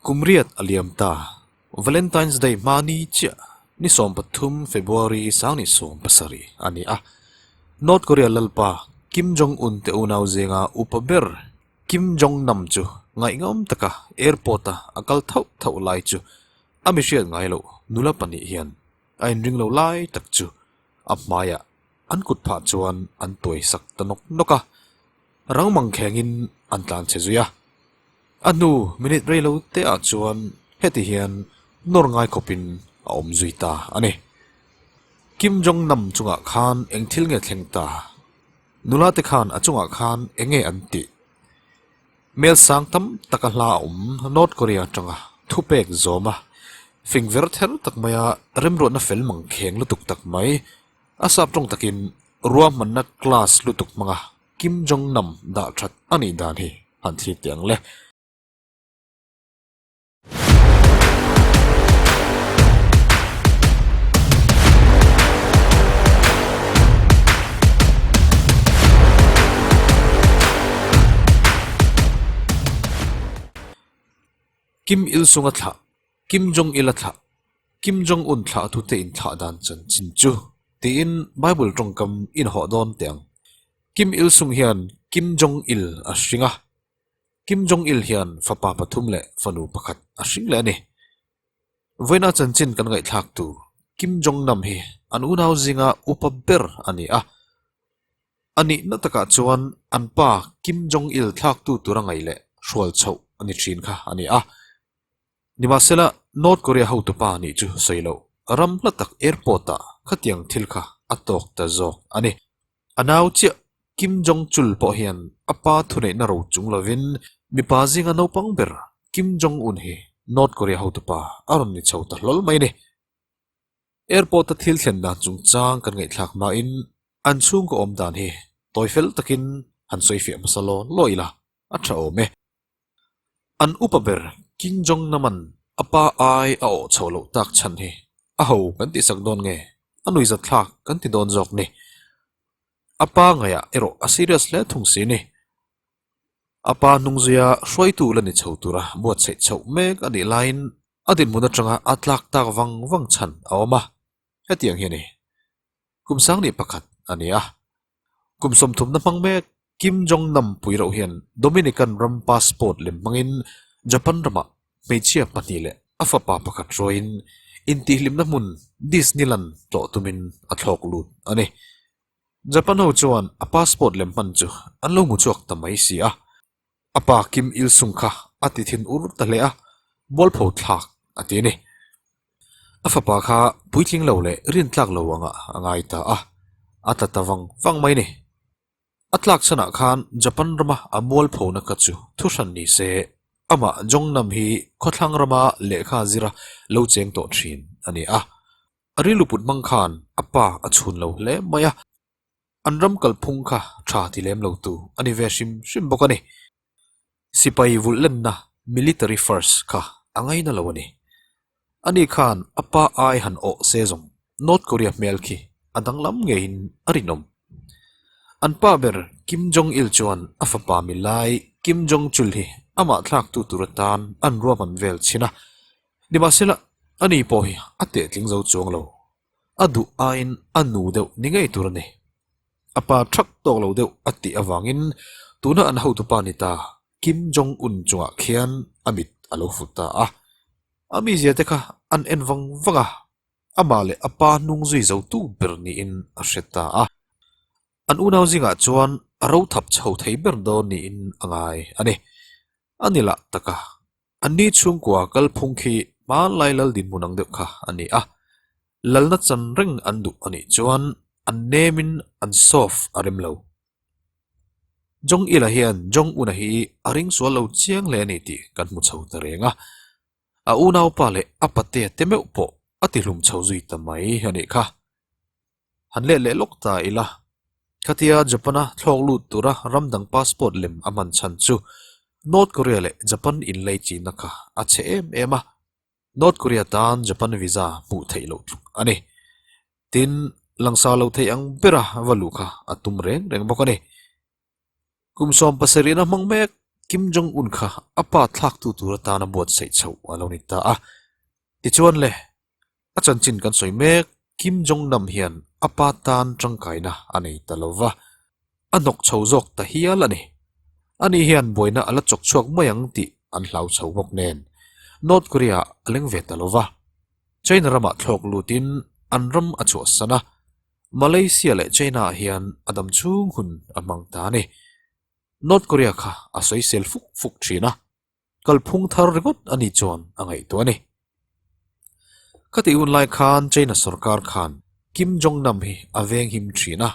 Kum riat a liam ta. Valentine's Day hma ni chiah ni 13 February 2017 a ni a. North Korea lalpa Kim Jong Un te unau zinga upa ber Kim Jong Nam chu ngaihngam taka airport a a kal thauh thauh lai chu a mi hriat ngai loh nula pahnih hian a inring lo lai tak chu a hmaiah an kut phah chuan an tuai sak ta nawk nawk a, rang mang khengin an tlan chhe zui a. A hnu minute rei lo te ah chuan heti hian nawr ngai khawpin a awm zui ta a ni. Kim Jong Nam chungah khan eng thil nge thleng ta? Nula te khan a chungah khan eng nge an tih? Mel sang tam taka hla a awm North Korea atanga thupek zawm a, fing ver ther tak maia remruatna fel mang kheng lutuk tak mai, a sap tawng takin ruahmanna class lutuk hmanga Kim Jong Nam dah that a nih dan hi han thlir teh ang le. Kim Il Sung a thlah, Kim Jong Il a thlah, Kim Jong Un thlah tute inthlah dan chanchin chu tiin Bible tawngkam inhawh dawn teh ang. Kim Il Sung hian Kim Jong Il a hring a. Kim Jong Il hian fapa pathum leh fanu pakhat a hring leh a ni. Vawiina chanchin kan ngaihthlak tur Kim Jong Nam hi an unau zinga upa ber a ni a. A nihna takah chuan an pa Kim Jong Il thlaktu tura ngaih leh hrual chhoh a ni thin kha a ni a. Nimahsela, North Korea hotupa nih chu sawi loh ram hla tak airport-ah khatiang thil kha a tawk ta zawk a ni. A nau chiah Kim Jong Chul pawh hian a pa thuneihna ro chung lovin mipa zinga naupang ber Kim Jong Un hi North Korea hotupa a rawn ni chho ta hlawl mai a ni. Airport-a thil thlen dan chungchang kan ngaihthlak hmain an chhungkaw awm dan hi tawi fel takin han sawi fiah hmasa law law ila a tha awm e. An upa ber Kim Jong Nam-a'n a pa ai a awh chho loh tak chhan hi a ho kan tihsak dawn nge a nuihzat thlak kan ti dawn zawk ni. A pa ngaihah erawh a serious hle thung si ni. A pa hnungzuia hruaitu la ni chho tura buatsaih chhoh mek a nih laiin a dinhmun atanga a tlak tak vang vang chhan a awm a, hetiang hi a ni. Kum sang nih pakhat a ni a. Kum sawmthumna hmang mek Kim Jong Nam pui reuh hian Dominican ram passport lem hmangin Japan ramah hmeichhia pahnih leh a fapa pakhat hruaiin intihhlimna hmun Disneyland tlawh tumin a thlawk lut a ni. Japan ho chuan a passport lem hman chu an lo hmu chhuak ta mai si a. A pa Kim Il Sung kha a ti thin ur ta hle a, mualpho thlak a ti a ni. A fapa kha puitling lo leh rintlak lo angah a ngai ta a, a tla ta vang vang mai a ni. A tlak chhanah khan Japan rama a mualphona kha chu thuhran ni se, amah Jongnam hi khawthlang rama lehkha zira lo cheng tawh thin a ni a. A rilru put hmang khan a pa a chhun lo hle mai a, an ram kalphung kha tha ti lem lo tu a ni ve hrim hrim bawk a ni. Sipai vulh lenna military first kha a ngaina lo a ni. Ani khan a pa ai han awh se zawng North Korea hmel khi a danglam ngeiin a rinawm. An pa ber Kim Jong Il chuan a fapa milai Kim Jong Chul hi amah thlaktu tur atan an ruahman vel chhin a. Nimahsela ani pawh hi a tehtling zo chuang lo. A duh aiin a nu deuh ni ngei tur a ni. A pa thak tawk lo deuh a tih avangin tuna an hotupa ni ta Kim Jong Un chungah khian a mit a lo fut ta a. A mizia te kha an en vang vang a, amah leh a pa hnung zui zo tu ber niin a hre ta a. An unau zingah chuan a ro thap chho thei ber dawn niin a ngai a ni. A ni lah tak a, Anni chhungkua kalphung khi hmanlai lal dinhmun ang deuh kha a ni a, lalna chan reng an duh a nih chuan an nemin an soft a rem lo. Jong Il-a hian Jong Un-a hi a ring sual lo chiang hle a ni tih kan hmu chho ta reng a, a unaupa leh a patea te meuh pawh a tihlum chho zui ta mai a nih kha. Han let leh lawk ta ila, khatia Japan-a thlawk lut tura ram dang passport lem a hman chhan chu North Korea leh Japan inlei chinna kha a chhe em em a, North Korea tan Japan visa hmuh theih loh tluk a ni. Tin, langsar lo thei ang bera va luh kha a tum reng reng bawk a ni. Kum 17 a hmang mek. Kim Jong Un kha a pa thlaktu tur atana buatsaih chhoh a lo ni ta a. Tichuan le, a chanchin kan sawi mek, Kim Jong Nam hian a pa tan tangkaina a nei ta lo va, a hnawk chho zawk ta hial a ni. Ani hian buaina a la chawk chhuak mai ang tih an hlau chho bawk nen, North Korea a leng ve ta lo va. China ramah thlawk lutin an ram a chhuahsan a, Malaysia leh China-ah hian a dam chhung hun a hmang ta a ni. North Korea kha a sawisel fuk fuk thin a, kalphung thar ringawt a nih chuan a ngaihtuah a ni. Khatih hun lai khan China sorkar khan Kim Jong Nam hi a veng him thin a,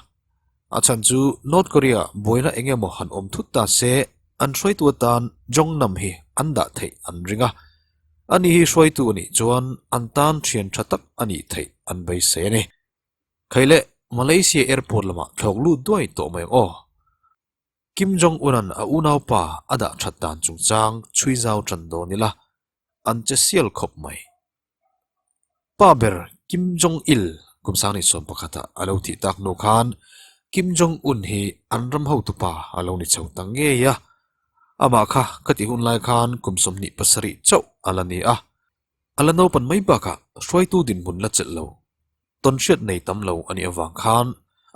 a chhan chu North Korea buaina eng emaw han awm thut ta se an hruaitu atan Jong Nam hi an dah theih an ring a, ani hi hruaitu a nih chuan an tan thian tha tak a nih theih an beisei a ni. Khaih leh Malaysia airport lamah thlawk lut duai tawh mai ang aw. Kim Jong Un-a'n a unaupa a dah that dan chungchang chhui zau tan dawn ila an che sial khawp mai. Pa ber Kim Jong Il kum sang 11 ah a lo thih tak hnu khan Kim Jong Un hi an ram hotupa a lo ni chho ta ngei a. Amah kha ka tih hun lai khan kum 27 chauh a la ni a. A la naupan mai bakah hruaitu dinhmun la chelh lo. Tawnhriat nei tam lo a nih avang khan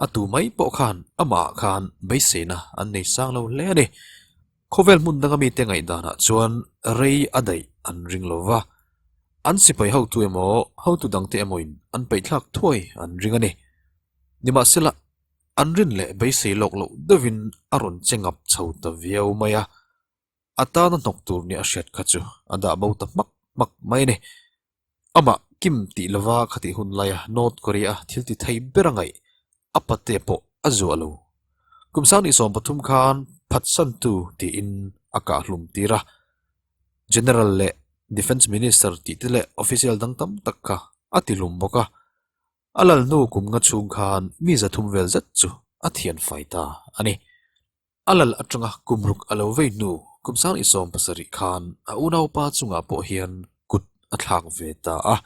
a tu mai pawh khan amah ah khan beiseina an nei sang lo hle a ni. Khawvel hmun danga mite ngaihdanah chuan rei a daih an ring lo va, an sipai hotu emaw hotu dangte emawin an peihthlak thuai an ring a ni. Nimahsela, an rin leh beisei lawk loh deuhin a rawn che ngap chho ta viau mai a. A tana hnawk tur nia a hriat kha chu a dah bo ta hmak hmak mai a ni. Amah Kim tih lova khatih hun laia North Korea thil ti thei ber a ngaih a pate pawh a zuah lo. Kum 2013 khan phatsantu tiin a kahhlum tir a. General leh Defence Minister tih te leh official dang tam tak kha a ti hlum bawk a. A lal hnu kum nga chhung khan mi 300 vel zet chu a thian fai ta a ni. A lal atanga kum ruk a lo vei hnu kum 2017 khan a unaupa chungah pawh hian kut a thlak ve ta a.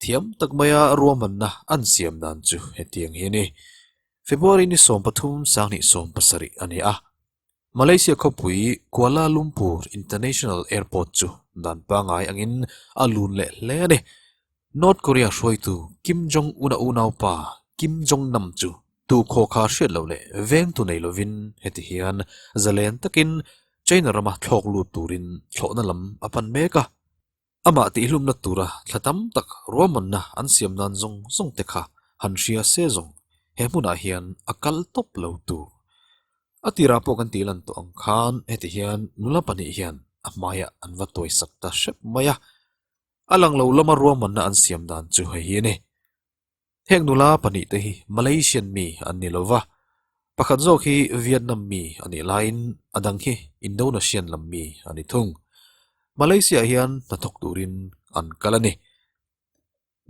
Thiam tak maia ruahmanna an siam dan chu hetiang hi a ni. February ni 13 2017 a ni a. Malaysia khawpui Kuala Lumpur International Airport chu dan pangngai angin a lun leh hle a ni. North Korea hruaitu Kim Jong Un-a unaupa Kim Jong Nam chu tu khaw kha hriat loh leh vengtu nei lovin heti hian zalen takin China rama thlawk lut turin thlawhna lam a pan mek a. Amah tihhlumna tura thla tam tak ruahmanna an siam nan zawng zawng te kha han hria se zawng he hmunah hian a kal tawp lo tur. A tirah pawh kan tih lan tawh ang khan heti hian nula pahnih hian a hmaiah an va tuaisak ta hrep mai a. A lang lo lama ruahmanna an siam dan chu hei hi a ni. Heng nula pahnih te hi Malaysian mi an ni lo va, pakhat zawk hi Vietnam mi a nih laiin a dang hi Indonesian lam mi a ni thung. Malaysia ah hian hnathawk turin an kal a ni.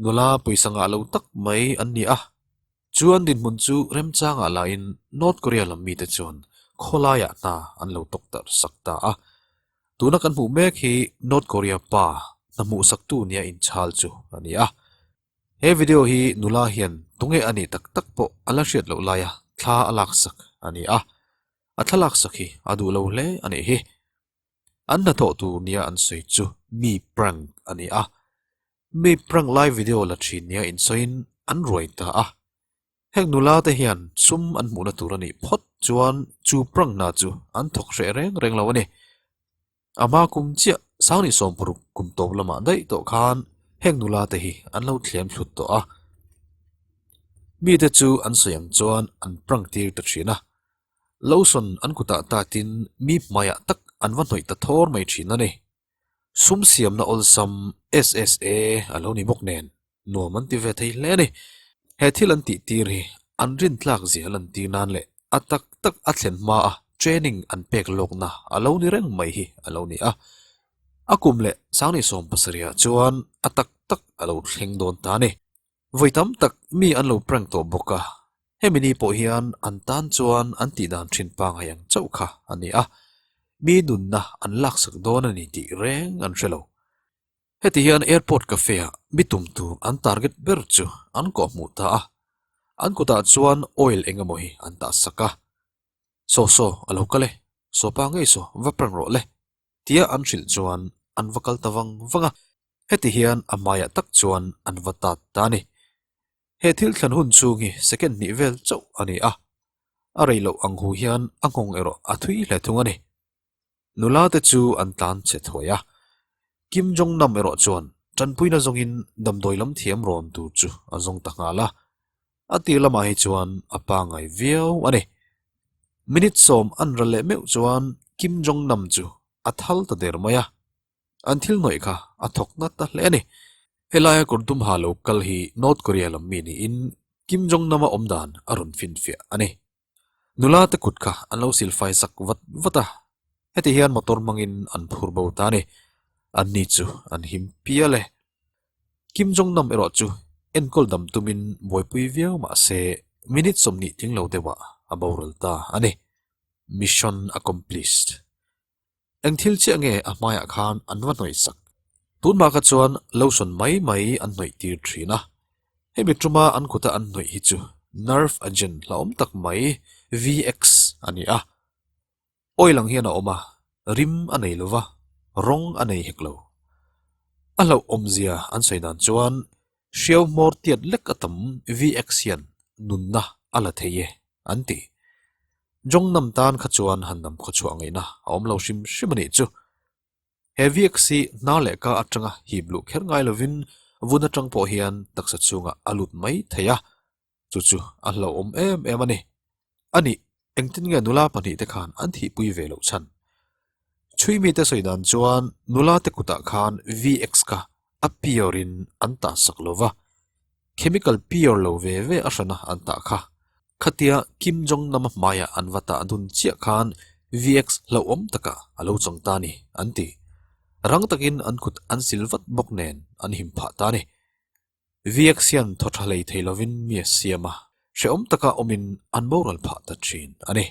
Nula pawisa ngah lo tak mai an ni a, chuan dinhmun chu remchangah lahin North Korea lam mite chuan khawlaiah hna an lo tawktarh sak ta a. Tuna kan hmuh mek hi North Korea pa hna hmuhsaktu nia inchhal chu a ni a. He video hi nula hian tunge a nih tak tak pawh a la hriat loh laia thla a laksak a ni a, a thlalak sak hi a duh lo hle a nih hi. An hnathawh tur nia an sawi chu mi prank a ni a, mi prank lai video la thin nia insawiin an ruai ta a. Heng nula te hian sum an hmuhna tur a nih phawt chuan chu prank hna chu an thawk hreh reng reng lo a ni. A hma kum chiah 2016 kum tawp lamah daih tawh khan heng nula te hi an lo thlem thlut tawh a. Mite chu an sawi ang chuan an prank tir ta thin a. Lotion an kutah tatin mi hmaiah tak an va hnawih ta thawr mai thin a ni. Sum siamna awlsam SSA a lo ni bawk nen nuam an ti ve thei hle a ni. He thil an tih tir hi an rintlak zia lan tir nan leh a tak tak a thlen hma a training an pek lawkna a lo ni reng mai hi a lo ni a. A kum leh 2017 ah chuan a tak tak a lo thleng dawn ta a ni. Vawi tam tak mi an lo prank tawh bawk a, hemi ni pawh hian an tan chuan an tih dan thin pangngai ang chauh kha a ni a, mi nunna an laksak dawn a ni tih reng an hre lo. Heti hian airport cafe ah mi tum tur an target ber chu an kawhhmuh ta a, an kutah chuan oil eng emaw hi an tah sak a. Saw saw a lo kal e. Sawpa ngei saw va prank rawh le tia an hrilh chuan an va kal ta vang vang a, heti hian a hmaiah tak chuan an va tat ta a ni. He thil thlan hun chhung hi second hnih vel chauh a ni a, a rei loh ang hu hian a nghawng erawh a thui hle thung a ni. Nula te chu an tlan che thuai a, Kim Jong Nam erawh chuan tanpuina zawngin damdawi lam thiam rawn tur chu a zawng ta nghal a, a tir lamah hi chuan a pangngai viau a ni. Minute sawm an ral leh meuh chuan Kim Jong Nam chu a thal ta der mai a, an thil hnawih kha a thawk nat ta hle a ni. Helaia kawrtum ha lo kal hi North Korea lam mi niin Kim Jong Nam-a awm dan a rawn finfiah a ni. Nula te kut kha an lo silfai sak vat vat a, heti hian motor hmangin an phur bo ta a ni. Anni chu an him pial e. Kim Jong Nam erawh chu enkawl dam tumin buaipui viau mah se minute 20 tling lo deuhah a boral ta a ni. Mission accomplished. Eng thil chiah nge a hmaiah khan an va hnawih sak? Tunmah kha chuan lotion mai mai an hnawih tir thin a. Hemi tuma an kuta an hnawih hi chu nerve agent hlauhawm tak mai VX a ni a. Oil ang hian a awm a, rim a nei lo va, rawng a nei hek lo. A hlauhawmzia an sawi dan chuan hriau hmawr tiat lek a tam VX hian nunna a la thei e an ti. Jong Nam tan kha chuan han nam khawchhuah ngaihna a awm lo hrim hrim a nih chu. He VX hi hnar leh ka atanga hip luh kher ngai lovin vun atang pawh hian taksa chhungah a lut mai thei a, chu chu a hlauhawm em em a ni. A nih, engtin nge nula pahnihte khan an thihpui ve loh chhan? Chhui mite sawi dan chuan nula te kutah khan VX kha a pure in an tah sak lo va, chemical pure lo ve ve a hrana an tah kha. Khatia Kim Jong Nam-a hmaiah an va tah dun chiah khan VX hlauhawm takah a lo chang ta a ni, an ti. Rang takin an kut an sil vat bawk nen an him phah ta a ni. VX hian thaw tha hlei thei lovin mi a siam a, hrehawm taka awmin an boral phah ta thin a ni.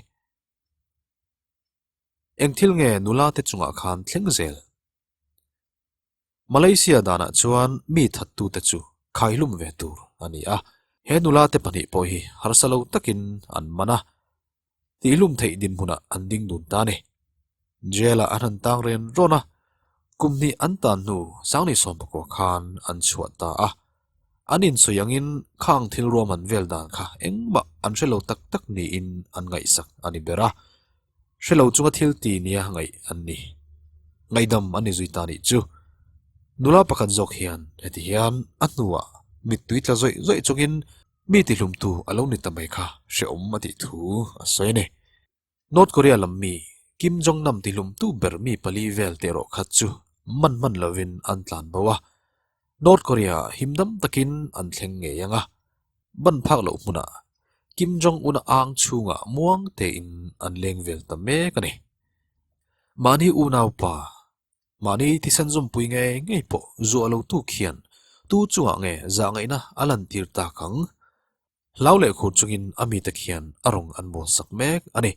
Eng thil nge nula te chungah khan thleng zel? Malaysia danah chuan mi thattute chu khaihlum ve tur a ni a, he nula te pahnih pawh hi harsa lo takin an man a, Tihlum theih dinhmunah an ding dun ta a ni. Jail-ah an han tang ren rawn a, kum hnih an tan hnu Sangni Sawmpakua khan an chhuah ta a. An insawi angin khang thil ruahman vel dan kha engmah an hre lo tak tak niin an ngaihsak a ni ber a. Hre lo chunga thil ti nia ngaih an ni. Ngaihdam an ni zui ta nih chu. Nula pakhat zawk hian heti hian a hnuah mittui tla zawih zawih chungin Mi tihlumtu a lo ni ta mai kha hrehawm a tih thu a sawi a ni. North Korea lam mi Kim Jong Nam tihlumtu ber mi pali vel teh erawh khat chu man hman lovin an tlan bo a. North Korea himdam takin an thleng ngei ang a, ban phak loh hmunah Kim Jong Un-a ang chhungah muang tein an leng vel ta mek a ni. Mahni unaupa Mahni thisen zawmpui ngei ngei pawh zuah lo tu khian tu chungah nge zah ngaihna a lantir tak ang? Hlau leh khur chungin a mite khian a rawng an bawl sak mek a ni.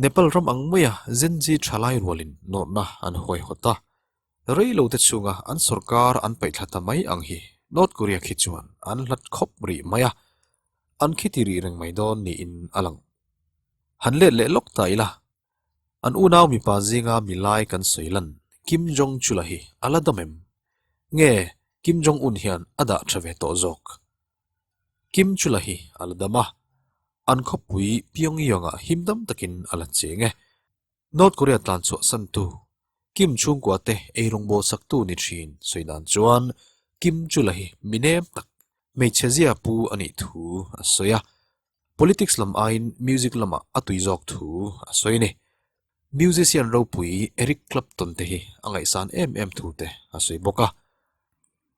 Nepal ram ang maia Gen-Z thalai rualin nawrhna an huaihawt a, rei lo te chhunga an sorkar an paihthla ta mai ang hi North Korea khi chuan an hlat khawp rih mai a, an khiti rih reng mai dawn niin a lang. Han let leh lawk ta ila, An unau mipa zinga milai kan sawi lan Kim Jong Chula hi a la dam em? Nge Kim Jong Un hian a dah tha ve tawh zawk? Kim Chula hi a la dam a, an khawpui Pyongyang-ah him dam takin a la cheng e. North Korea tlan chhuah santu Kim chhungkua te eirawngbawl saktu ni thin sawi dan chuan Kim Chula hi mi nem tak, hmeichhe zia pu a nih thu a sawi a. Politics lam aiin music lamah a tui zawk thu a sawi a ni. Musician ropui Eric Clapton te hi a ngaihsan em em thu te a sawi bawk a.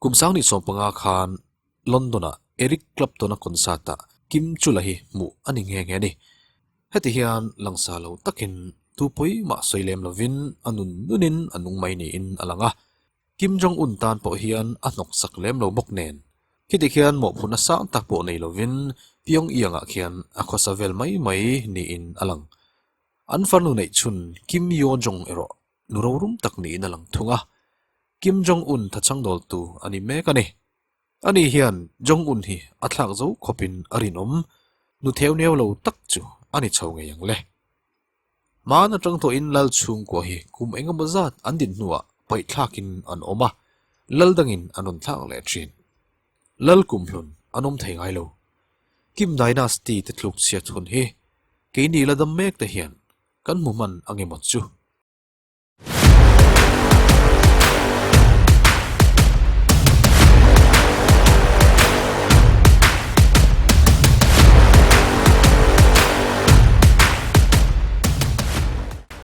Kum sangni 15 khan London-ah Eric Clapton-a concert-ah Kim Chula hi hmuh a ni nghe nghe a ni. Heti hian langsa lo takin tupui mah sawi lem lovin a nun nunin a nung mai niin a lang a. Kim Jong Un tan pawh hian a hnawk sak lem lo bawk nen, khiti khian mawhphurhna sang tak pawh nei lovin Pyongyang-ah khian a khawsa vel mai mai niin a lang. An farnu neih chhun Kim Yo Jong erawh nu rorum tak niin a lang thung a, Kim Jong Un thachang dawltu a ni mek a ni. Ani hian Jong Un hi a thlak zo khawpin a rinawm, nu theu neu lo tak chu a ni chho ngei ang le. Hmaan atang tawhin lal chhungkua hi kum engemaw zat an din hnuah paihthlakin an awm a, lal dangin an rawn thlak leh thin. Lal kumhlun an awm thei ngai lo. Kim Dynasty te tluk chhiat hun hi keini la dam mek te hian kan hmu hman angemaw chu.